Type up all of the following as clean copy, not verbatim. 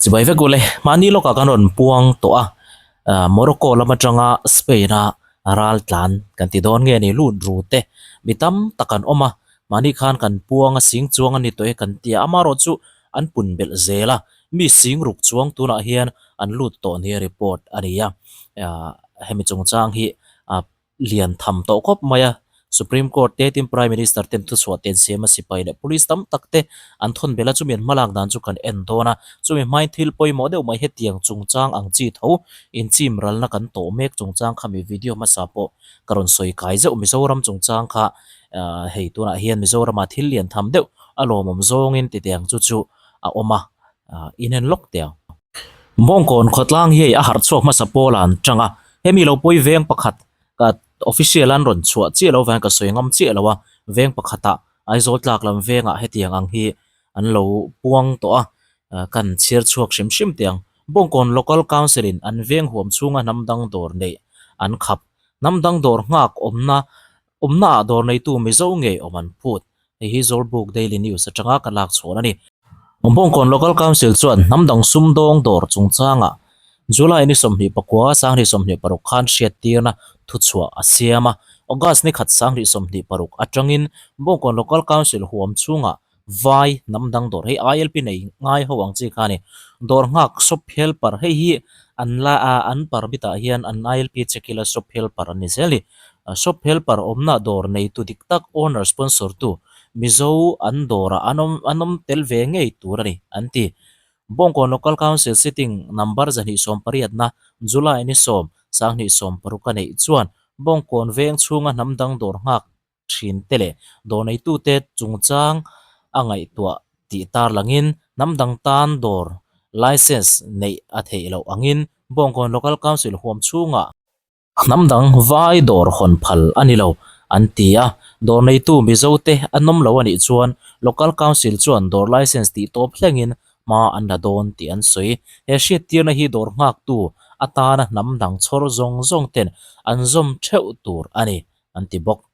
Chibai vek ule, mahni lawkah kan rawn puang tawh a, Morocco lam atanga Spain a ral tlan kan ti dawn nge ni lut ru te mi tam tak an awm a, mahni khan kan puang a sing chuang a ni tawh e kan ti a, amaherawh chu an pun belh zel a, mi sing ruk chuang tunah hian an lut tawh nia report a ni a, hemi chungchang hi lian tham tawh khawp mai a, Supreme Court te tin Prime Minister ten thuchhuah te an siam a, sipai leh Police tam tak te an thawn belh a, chumi an hmalak dan chu kan en dawn a, chumi hmain thil pawimawh deuh mai hetiang chungchang ang chi tho inchim ralna kan tawh mek chungchang kha mi video hmasa pawh ka rawn sawi kai zeuh Mizoram chungchang kha hei tunah hian Mizoramah thil lian tham deuh a lawmawm zawngin titiang chu chu a awm a, inen lawk teh ang. Bawngkawn khawtlang hi hei a harh chhuak hmasa pawl a an tang a, hemi lo pawi veng pakhat ka official an rawn chhuah chiah lo vang ka sawi ngam chiah lo a, veng pakhatah Aizawl tlak lam vengah hetiang ang hi an lo puang tawh a, kan chhiar chhuak hrim hrim teh ang. Bawngkawn Local Council in an veng huam chhunga hnam dang dawr neih an khap, hnam dang dawr nghak awmna awmna ah dawr neitu Mizo ngei awm an phut. Hei hi Zawlbuk Daily News atanga ka lak chhuan a ni. Bawngkawn Local Council chuan hnam dang sumdawng dawr chungchangah July ni 24, 2026 khan hriattirna thuchhuah a siam a. August ni khat 2026 atangin Bawngkawn Local Council huam chhungah vai hnam dang dawr hei ILP nei ngai ho ang chi kha a ni. Dawr nghak shop helper hei hi an la an permit ah hian an ILP check ila shop helper an ni zel a ni. Shop helper awmna dawr neitu dik tak owner sponsor tu Mizo an dawrah an awm an awm tel ve ngei tur a ni an ti. Bawngkawn Local Council sitting number 28 na July ni sawm 2026 a neih chuan Bawngkawn veng chhunga hnam dang dawr nghak thin te leh dawr neitute chungchang a ngaihtuah tih tarlangin hnam dang tan dawr license neih a theih loh angin Bawngkawn Local Council huam chhungah Hnam dang vai dawr hawn phal a ni lo, an ti a. Dawr neitu Mizote an awm lo a nih chuan Local Council chuan dawr license tih tawp thlengin hma an la dawn tih an sawi. He hriattirna hi dawr nghaktu atana hnam dang chhawr zawng zawng ten an zawm theuh tur a ni, an ti bawk.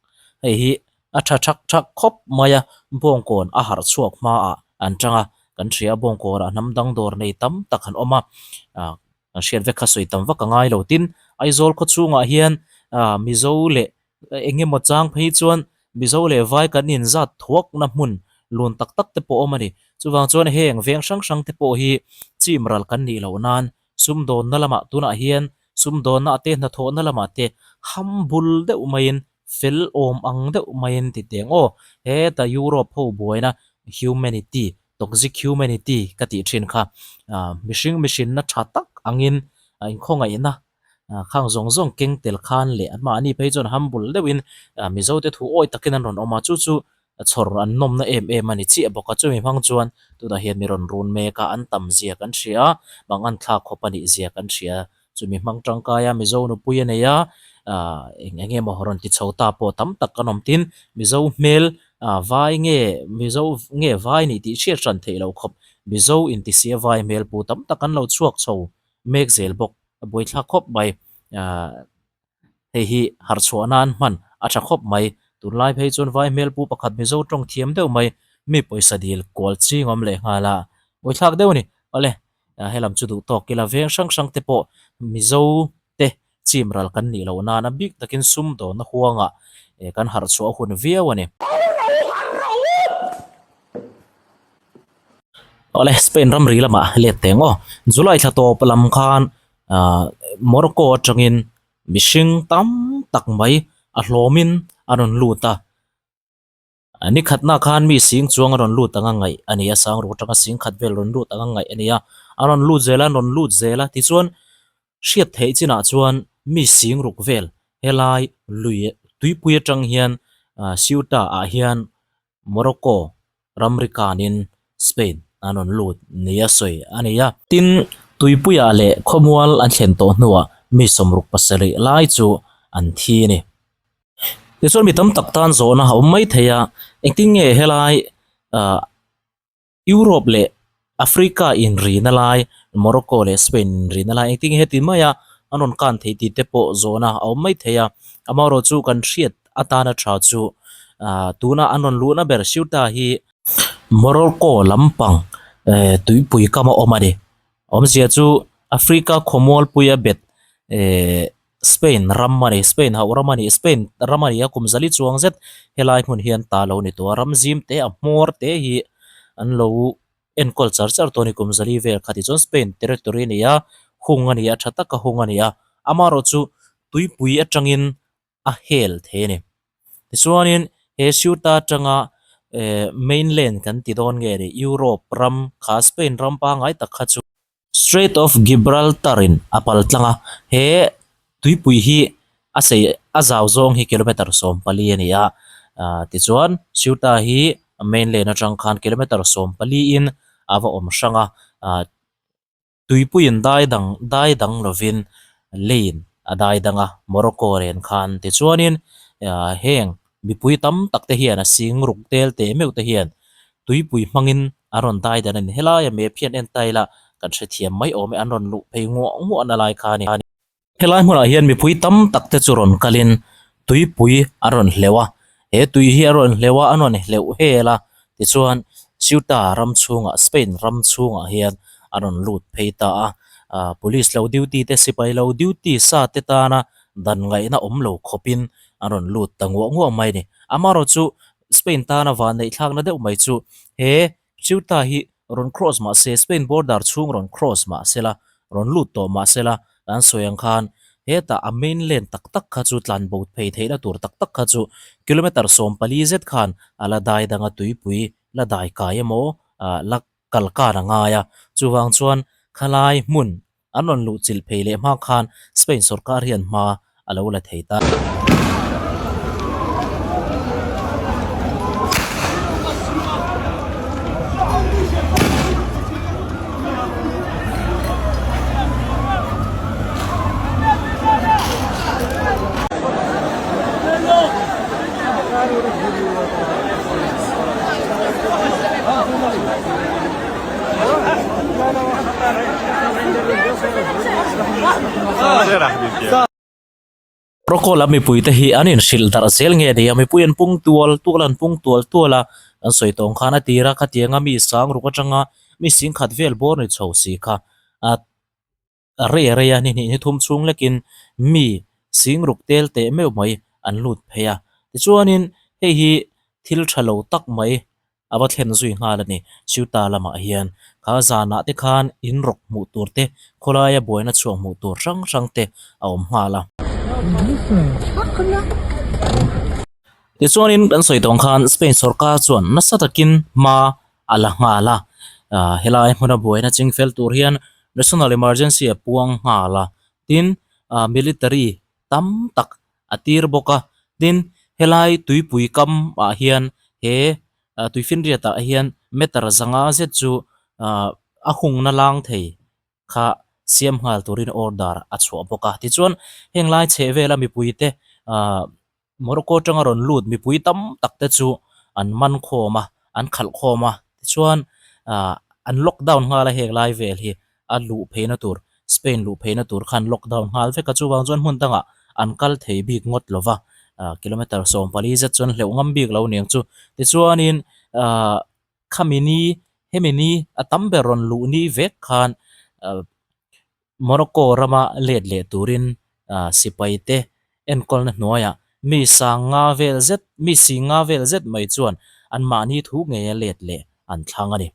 Hei hi a tha thak thak khawp mai a, Bawngkawn a harh chhuak hmaah an tang a, kan hria a Bawngkawnah hnam dang dawr nei tam tak an awm a. Kan hriat vek kha sawi tam vak a ngai lo. Tin, Aizawl khaw chhungah hian ah Mizo leh eng emaw chang phei chuan Mizo leh vai kan inzat thuakna hmun lun tak tak te pawh a awm a ni. Chuvang chuan heng veng hrang hrang te pawh hi chim ral kan nih loh nan sumdawnna lamah tunah hian sumdawnna te hnathawhna lamah te ham bul deuh maiin fel awm ang deuh maiin ti teng aw. Heta Europe ho buaina humanity Toxic humanity ka tih thin kha mihring mihrinna tha tak angin inkhawngaihna khang zawng zawng keng tel khan leh anmahni phei chuan humble deuhin Mizote thu awi takin an rawn awm a, chu chu chhawr an nawmna em em a ni chiah bawk a, chumi hmang chuan tunah hian mi rawn run mek a, an tam zia kan hria a, mangan thlak khawp a nih zia kan hria. Chumi hmang tangkaia Mizo nupui a nei a, ah eng eng emaw rawn ti chho ta pawh tam tak kan awm tin Mizo hmel ah vai nge Mizo nge vai nih tih hriat hran theih loh khawp Mizo intisia vai hmel pu tam tak an lo chhuak chho mek zel bawk a buaithlak khawp mai ah. Hei hi harh chhuah nan hman a tha khawp mai. Tunlai phei chuan vai hmel pu pakhat Mizo tawng thiam deuh mai mi pawisa dil kual ching awm leh nghal a, buaithlak deuh a ni. Awle, helam chu duh tawk ila veng hrang hrang te pawh Mizo te chim ral kan nih loh nan a bik takin sum dawnna huangah kan harh chhuah a hun viau a ni. Awle, Spain ramri lamah let teng aw. July thla tawp lam khan Ahh Morocco atangin mihring tam tak mai a hlawmin a rawn lut a, ni khatna khan mi sing chuang a rawn lut anga ngaih a ni a, sangruk atanga sing khat vel rawn lut anga ngaih a ni a, a rawn lut zel a, an rawn lut zel a, tichuan hriat theih chinah chuan mi sing ruk vel helai lui tuipui atang hian ahh Ceuta ah hian Morocco ramri kanin Spain an rawn lut nia sawi a ni a. Tin, tuipuiah leh khawmual an thlen tawh hnuah mi 67 lai chu an thi a ni. Tichuan mi tam tak tan zawhna a awm mai thei a, engtin nge helai Europe leh Africa inrina lai, Morocco leh Spain inrina lai engtin nge heti maia an rawn kan theih tih te pawh zawhna a awm mai thei a. Amaherawhchu chu kan hriat atana tha chu ah tuna an rawn luhna ber Ceuta hi Morocco lampang eh tuipui kam a awm a ni. Awmzia chu Africa khawmualpuia bet ehh Spain ram a ni, Spain hauh ram a ni, Spain ram a ni a kum zali chuang zet helai hmun hian ta lo ni tawh a, ram zim te a hmawr te hi an lo enkawl char char tawh a ni kum zali vel kha tichuan Spain territory a ni a, hung a ni a, tha taka hung a ni a, amaherawhchu tuipui atangin a hel thei a ni. Tichuanin he Ceuta atanga eh mainland kan ti dawn nge ni Europe ram kha Spain ram pangngai tak kha chu Strait of Gibraltar in a pal tlang a, he tuipui hi a sei a zau zawng hi kilometer 14 a ni a, ah tichuan Ceuta hi mainland atang khan kilometer 14 in a va awm hrang a, ah Tuipuiin dai dang dai dang lovin leiin a dai dang a, Morocco ren khan. Tichuanin heng mipui tam tak te hian a sing ruk tel teh meuh te hian tuipui hmangin an rawn dai dan a ni. Helaia map hian en ta ila kan hrethiam mai awm e, an rawn luh phei nguah nguah na lai kha a ni. Helai hmunah hian mipui tam tak te chu rawn kalin tuipui an rawn hleuh a, he tui hi a rawn hleuh a, an rawn hleuh hel a, tichuan Ceuta ram chhungah Spain ram chhungah hian a rawn lut phei ta a, ah police lo duty te sipai lo duty sa te tana dan ngaihna awm lo khawpin an rawn lut ta nguah nguah mai a ni. Amaherawhchu Spain tana vanneih thlakna deuh mai chu he Ceuta hi rawn cross mah se, Spain border chhung rawn cross mah se la, rawn lut tawh mah se la, kan sawi ang khan hetah a mainland tak tak kha chu tlan bo phei theihna tur tak tak kha chu kilometer 14 zet khan a la dai dang a tuipui la dai kai emaw ah la kal kar a ngai a, chuvang chuan khalai hmun An rawn luh chilh phei leh hma khan Spain sorkar hian hma a lo la thei ta. Morocco lam mipui te hi an inhrilh darh zel nge ni a, mipui an pung tual tual an pung tual tual a, an sawi tawng khan a tir a, khatianga mi sang ruk atanga mi singkhat vel bawr ni chho si kha a A rei a rei a, ni hnih ni thum chhung lekin mi sing ruk tel teh meuh mai an lut phei a. Tichuanin hei hi thil tha lo tak mai a va thlen zui nghal a ni. Ceuta lamah hian kha zanah te khan in rawk hmuh tur te, khawlaia buaina chhuah hmuh tur hrang hrang te a awm nghal a. Tichuanin kan sawi tawng khan Spain sorkar chuan nasa takin hma a la nghal a, helai hmuna buaina chingfel tur hian National Emergency a puang nghal a, tin military tam tak a tir bawk a, tin helai tuipui kam ah hian he tuifinriat ah hian meter zanga zet chu a hungna lang thei kha siam nghal turin order a chhuah bawk a, tichuan heng lai chheh vela mipuite ah Morocco atanga rawn lut mipui tam tak te chu an man khawm a, an khalh khawm a, tichuan ah an lockdown nghal a heng lai vel hi a luh pheina tur Spain luh pheina tur khan lockdown nghal vek a, chuvang chuan hmun dangah an kal thei bik ngawt lo va, ah kilometer 14 zet chuan hleuh ngam bik lo niang chu, tichuanin ah khami ni hemi ni a tam ber rawn luh ni vek khan ah Morocco rama let leh turin sipai te enkawlna hnuaiah mi sang nga vel zet mi sing nga vel zet mai chuan anmahni thu ngeia let leh an thlang a ni.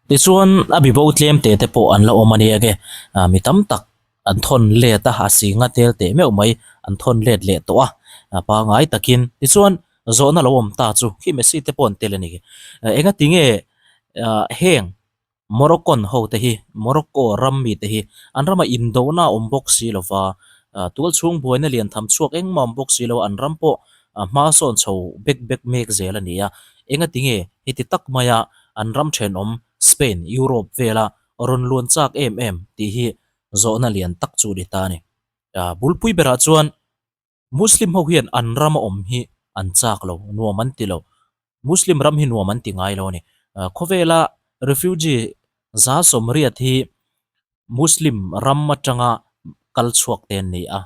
Tichuan a bibo tlem te te pawh an la awm a nia nge mi tam tak an thawn let a, a singa tel teh meuh mai an thawn let leh tawh a, pangai takin tichuan zawhna lo awm ta chu khi Messi te pawh an tel a ni. Engati nge heng Moroccan ho te hi Morocco ram mi te hi an rama indona a awm bawk si lova Tual chhung buaina lian tham chhuak engmah awm bawk si lo a, an ram pawh hma sawn chho bek bek mek zel a ni a. Engati nge heti tak maia an ram thenawm Spain, Europe vela rawn luan chak em em tih hi zawhna lian tak chu a ni ta a ni. Bulpui berah chuan Muslim ho hian an rama awm hi an chak lo, nuam an ti lo. Muslim ram hi nuam an ti ngai lo a ni. Khawvela refugee 180 hi Muslim ram atanga kal chhuak te an ni a,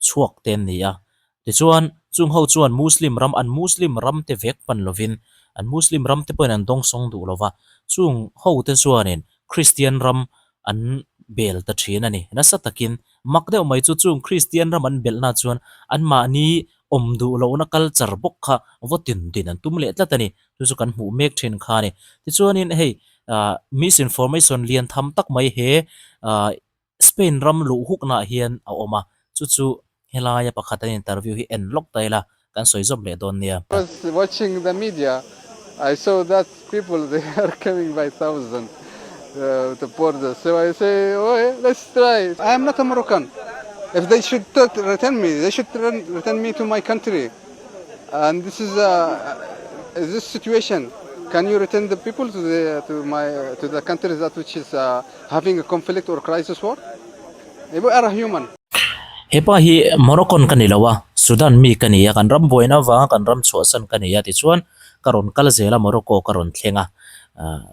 chhuak te an ni a. Tichuan, chung ho chuan Muslim ram, an Muslim ram te vek pan lovin, an Muslim ram te pawhin an dawngsawng duh lo va, chung ho te chuanin Kristian ram an bel ta thin a ni. Nasa takin mak deuh mai chu chung Kristian ram an belhna chuan anmahni awm duh lohna culture bawk kha vaw tin din an tum leh tlat a ni. Chu chu kan hmuh mek thin kha a ni. Tichuanin hei ah misinformation lian tham tak mai he ah Spain ram luh huknaah hian a awm a, chu chu helaia pakhat an interview hi en lawk ta ila kan sawi zawm leh dawn nia. I was watching the media, I saw that people they are coming by thousand to border, so I say okay let's try. I am not a Moroccan, if they should return me, they should return me to my country and this is a this situation, can you return the people to the to my to the country that which is Having a conflict or crisis war? We are a human. Hepa hi Moroccan ka ni lo a, Sudan mi ka ni a, kan ram buaina avanga kan ram chhuahsan ka ni a tichuan ka rawn kal zel a Morocco ka rawn thleng a,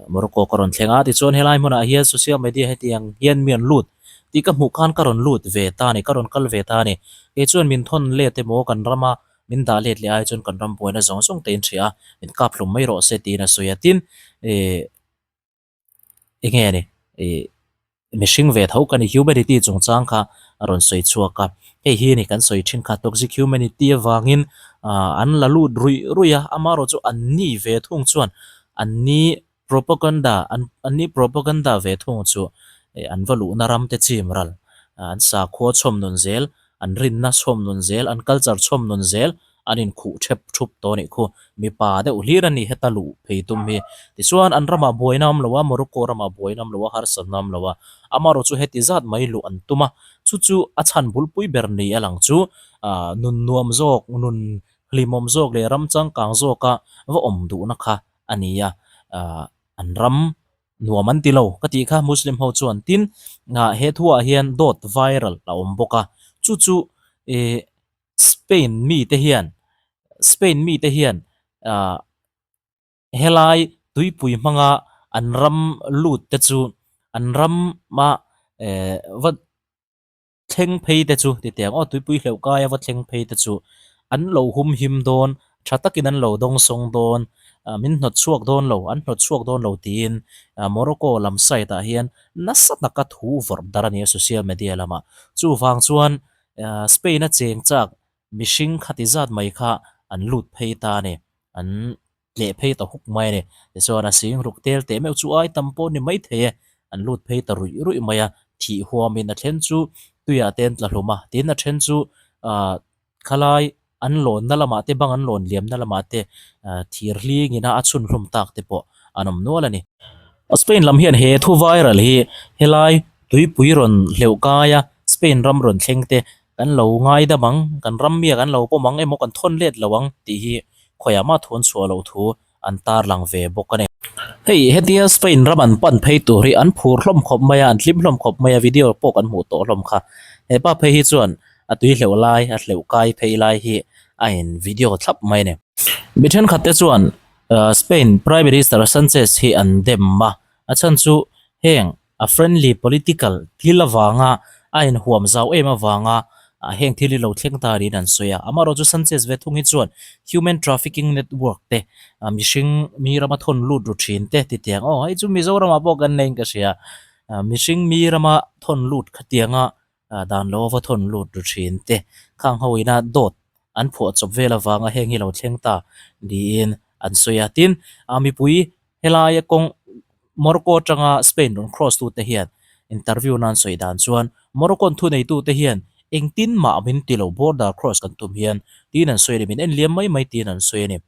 Morocco ka rawn thleng a tichuan helai hmunah hian social media hetiang hian mi an lut tih ka hmuh khan ka rawn lut ve ta a ni, ka rawn kal ve ta a ni. Kei chuan min thawn let emaw kan rama min dah let leh ai chuan kan ram buaina zawng zawng te in hria a, min kap hlum mai rawh se tiin a sawi a, tin ih Enge a ni? Ih mihring ve tho ka ni humanity chungchang kha a rawn sawi chhuak a, hei hi ni kan sawi thin kha toxic humanity avangin ah an la lut ruih ruih a, amaherawh chu an ni ve thung chuan an ni propaganda an an ni propaganda ve thung chu ih an va luhna ram te chim ral an sakhua chhawm nun zel an rinna chhawm nun zel an culture chhawm nun zel an inkhuh thep thup tawh a nih khu. Mipa deuh hlir a ni heta luh phei tum hi. Tichuan an ramah buaina awm lo a, Morocco ramah buaina awm lo a, harsatna awm lo a. Amaherawh chu heti zat mai luh an tum a, chu chu a chhan bulpui ber ni a lang chu ah nun nuam zawk, nun hlimawm zawk leh ram changkang zawka va awm duhna kha a ni a. Ah an ram nuam an ti lo ka tih kha Muslim ho chuan tin ah he thuah hian dawt viral a awm bawk a, chu chu ih Spain mite hian Spain mite hian ah helai tuipui hmanga an ram lut te chu an rama eh va thleng phei te chu ti teh ang aw tuipui hleuh kaia va thleng phei te chu an lo hum him dawn tha takin an lo dawng sawng dawn ah min hnawt chhuak dawn lo an hnawt chhuak dawn lo tiin ah Morocco lam side ah hian nasa taka thu vawrh dar a ni a social media lamah chuvang chuan Spain a cheng chak mihring khati zat mai kha an lut phei ta a ni, an tleh phei ta huk mai a ni. Tichuan a sing ruk tel teh meuh chu ai tam pawh ni mai thei e, an lut phei ta ruih ruih mai a, thih huamin a then chu tuiah te an tla hlum a, tin a then chu ah khalai an lawnna lamah te bang an lawn liamna lamah te thir hlingin a chhun hlum tak te pawh an awm nual a ni. Spain lam hian he thu viral hi helai tuipui rawn hleuh kai a, Spain ram rawn thleng te kan lo ngai dam ang, kan ram mia kan lo pawm ang emaw kan thawn let lo ang tih hi khawiah mah thawn chhuah loh thu an tarlang ve bawk a ni. Hei hetia Spain ram an pan phei tur hi an phur hlawm khawp mai a, an hlim hlawm khawp mai a, video pawh kan hmuh tawh hlawm kha. Hepa phei hi chuan a tui hleuh lai, a hleuh kai phei lai hi a in video thlap mai a ni. Mi thenkhat te chuan Spain Prime Minister Sanchez hi an dem a, a chhan chu heng A friendly political thil avanga a inhuam zau em avanga heng thil hi lo thleng ta niin an sawi a. Amaherawh chu Sanchez ve thung hi chuan human trafficking network te, mihring mi rama thawn lut ru thin te ti tiang aw hei chu Mizoramah pawh kan nei in ka hria. Mihring mi rama thawn lut khatianga dan lo ava thawn lut ru thin te khang ho ina dawt an phuah chawp vel avanga heng hi lo thleng ta niin an sawi a. Tin, mipui Helaia kawng Morocco atanga Spain rawn cross tute hian interview nan sawi dan chuan Moroccan thuneitute hian engtin mah min ti lo border cross kan tum hian tiin an sawi a ni, min en liam mai mai tiin an sawi a ni.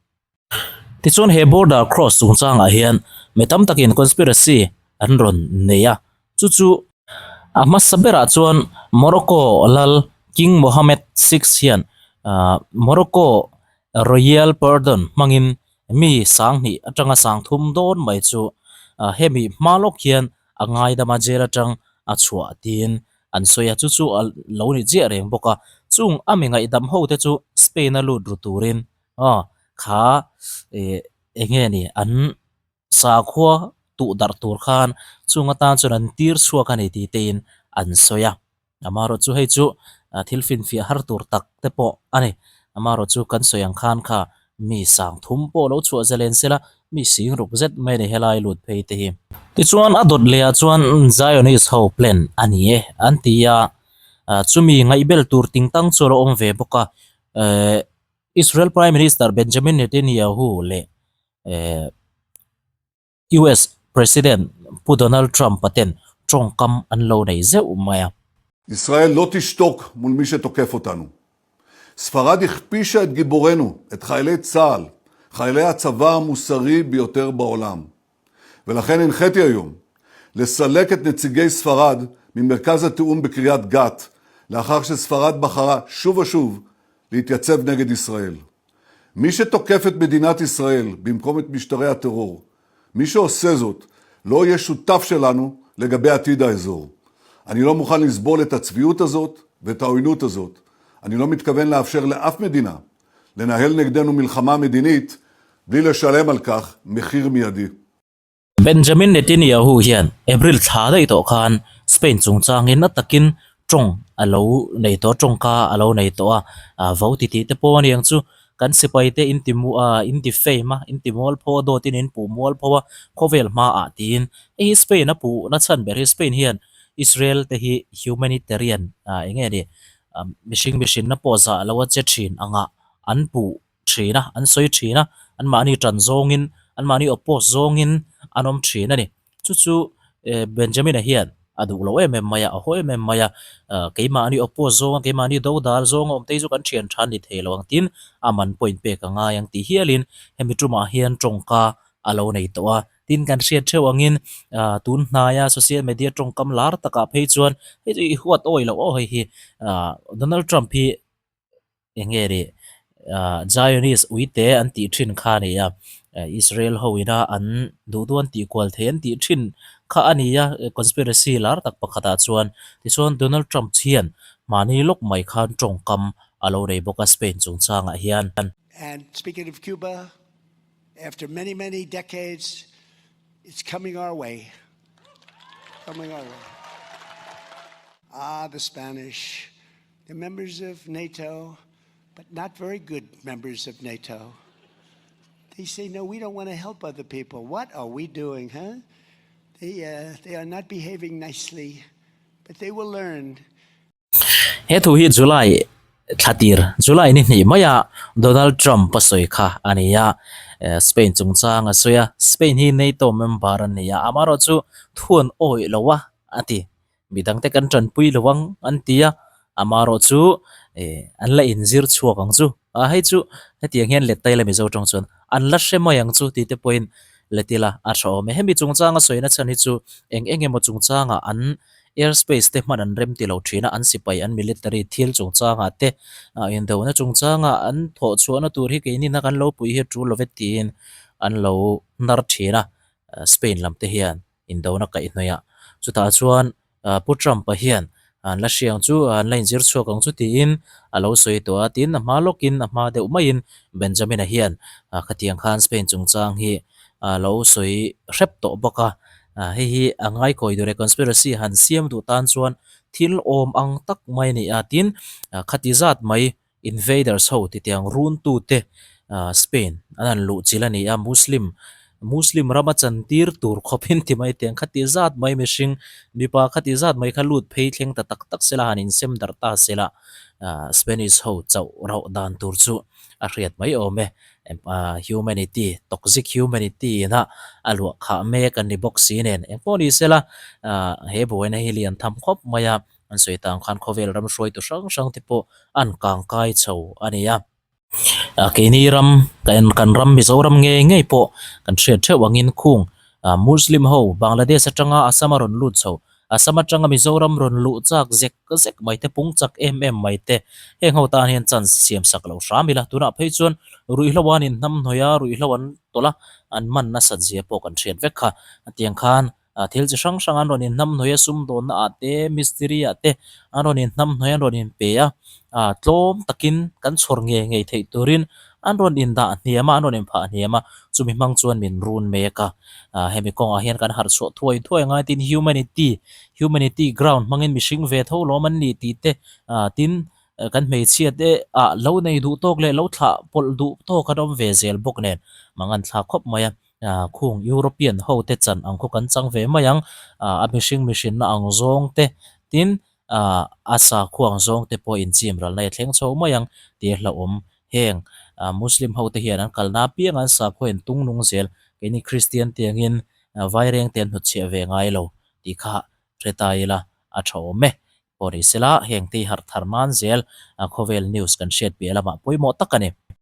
Tichuan he border cross chungchangah hian mi tam takin conspiracy an rawn nei a, chu chu a hmasa berah chuan Morocco lal. King Mohammed Six hian Morocco Royal Pardon hmangin mi sanghnih atanga sangthum dawn mai chu hemi hma lawk hian a ngaidama jail atang a chhuah tiin an sawi a, chu chu a lo ni chiah reng bawk a. Chung a mi ngaihdam ho te chu Spain a lut ru turin aw kha ih eng nge ni an sakhua tuh darh tur khan chung atan chuan an tir chhuak a ni tih te in an sawi a. Amaherawh chu hei chu thil finfiah har tur tak te pawh a ni. Amaherawh chu kan sawi ang khan kha mi sang thum pawh lo chhuah zalen sela mi sing ruk zet mai a ni helai lut phei te hi. Tichuan a dawt leh ah chuan Zionist ho plan a ni e an ti a, chumi ngaihbel tur ting tang chu a lo awm ve bawk a. Israel Prime Minister Benjamin Netanyahu leh US President Pu Donald Trump-a ten tawngkam an lo nei zeuh mai a. ישראל לא תשתוק מול מי שתוקף אותנו. ספרד הכפישה את גיבורינו, את חיילי צה"ל, חיילי הצבא המוסרי ביותר בעולם. ולכן הנחיתי היום לסלק את נציגי ספרד ממרכז התיאום בקריית גת, לאחר שספרד בחרה שוב ושוב להתייצב נגד ישראל. מי שתוקף את מדינת ישראל במקום את משטרי הטרור, מי שעושה זאת, לא יהיה שותף שלנו לגבי עתיד האזור. אני לא מוכן לסבול את הצביעות הזאת ואת העוינות הזאת. אני לא מתכוון לאפשר לאף מדינה לנהל נגדנו מלחמה מדינית בלי לשלם על כך מחיר מיידי. Benjamin Netanyahu hian April thla daih tawh khan Spain chungchangin na takin tawng a lo nei tawh a, tawngka a lo nei tawh a, vo ti tih te pawh a niang chu kan sipai te in ti mu a in ti fame a, in ti mual pho a dawt in in puh mual pho a khawvel hmaah tiin hei hi Spain a puh na chhan ber hi Spain hian Israel te hi humanitarian ah eng nge ni mihring mihrinna pawh zah lo a che thin angah an puh thin a, an sawi thin a, anmahni tan zawngin, anmahni oppose zawngin an awm thin a ni. Chu chu Benjamin-a hian a duh lo em em mai a, a haw em em mai a, keimahni oppose zawnga, keimahni do dal zawnga awm te hi chu kan thian tha ni thei lo ang tin a man point pek a ngai ang tih hialin hemi tumah hian tawngka a lo nei tawh a. Tin kan hriat theuh angin tun hnaia social media tawngkam lar takah phei chuan hei chu i huat awi loh aw hei hi Donald Trump hi eng nge ni ah Zionist uite an tih thin kha a ni a Israel ho ina an duh duh an tih kual thei an tih thin kha a ni a conspiracy lar tak pakhat ah chuan tichuan Donald Trump hian mahni lawk mai khan tawngkam a lo nei bawk a Spain chungchang ah hian. And speaking of Cuba, after many, many decades, it's coming our way. Coming our way. Ah, the Spanish. They're members of NATO, but not very good members of NATO. They say, no, we don't want to help other people. What are we doing, huh? They, uh, they are not behaving nicely, but they will learn. He thu hi July thlatir, July ni hnih maia Donald Trump a sawi kha a ni a, Spain chungchang a sawi a, Spain hi NATO member a ni a, amaherawhchu thu an awih lo a, a ti. Midangte kan tanpui lo ang an ti a, amaherawh chu eh an la inzir chhuak ang chu. A hei chu hetiang hian let taila Mizo tawng chuan an la hre mai ang chu tih te pawhin let ila a tha awm e. Hemi chungchanga sawina chhan hi chu eng eng emaw chungchangah an airspace te hman an rem ti lo thin a, an sipai an military thil chungchangah te indona chungchangah an thawh chhuahna tur hi keini na kan lo pui hi a tul lo ve tiin an lo hnar thin a, Spain lam te hian. Indona kaihhnawih a, chutah chuan Pu Trump-a hian an la hriang chu an la inzir chhuak ang chu tiin a lo sawi tawh a, tin a hma lawkin a hma deuh maiin Benjamin-a hian khatiang khan Spain chungchang hi a lo sawi hrep tawh bawk a, hei hi a ngaikawi duh leh conspiracy han siam duh tan chuan thil awm ang tak mai a ni a, tin khati zat mai Invaders ho titiang runtute Spain an han luh chilh a ni a, Muslim Muslim rama chantir tur khawpin ti mai teng khati zat mai mihring mipa khati zat mai kha lut phei thleng ta tak tak sela han insem darh ta sela Spanish ho chauh rauh dan tur chu a hriat mai awm e humanity toxic humanity ina a luah khah mek an ni bawk si nen engpawh ni sela he buaina hi lian tham khawp mai a. An sawi tang khan khawvel ram hruaitu hrang hrang te pawh an kang kai chho a ni a. Keini ram kan ram Mizoram ngei ngei pawh kan hriat theuh angin khung Muslim ho Bangladesh atanga Assam a rawn lut chho Assam atanga Mizoram rawn luh chak zek zek mai te pung chak em em mai te heng ho tan hian chance siam sak lo hram ila tunah phei chuan ruihhlo an inhnamhnawih a ruihhlo an tawlh a an man nasat zia pawh kan hriat vek kha tiang khan Ah thil chi hrang hrang an rawn inhnamhnawih a sumdawnna ah te mistiri ah te an rawn inhnamhnawih an rawn inpe a ah tlawm takin kan chhawr ngei ngei theih turin an rawn indah hniam a an rawn inphah hniam a chumi hmang chuan min run mek a ah hemi kawngah hian kan harh chhuah thuai thuai a ngai tin humanity humanity ground hmangin mihring ve tho lawm an ni tih te ah tin kan hmeichhia te ah lo nei duh tawk leh lo thlah pawlh duh tawk an awm ve zel bawk nen mangan thlak khawp mai a. Ah khung European ho te chan ang khaw kan chang ve mai ang ah a mihring mihrinna ang zawng te tin ah a sakhua ang zawng te pawh inchim ralna i thleng chho mai ang tih a hlauhawm. Heng ah Muslim ho te hian an kalna apiang an sakhua in tung nung zel keini Christian te angin vaireng te an hnutchhiah ve ngai lo tih kha hre ta ila a tha awm e. Pawh ni sela heng te hi harh thar nan zel khawvel news kan hriat piah lamah pawimawh tak a ni.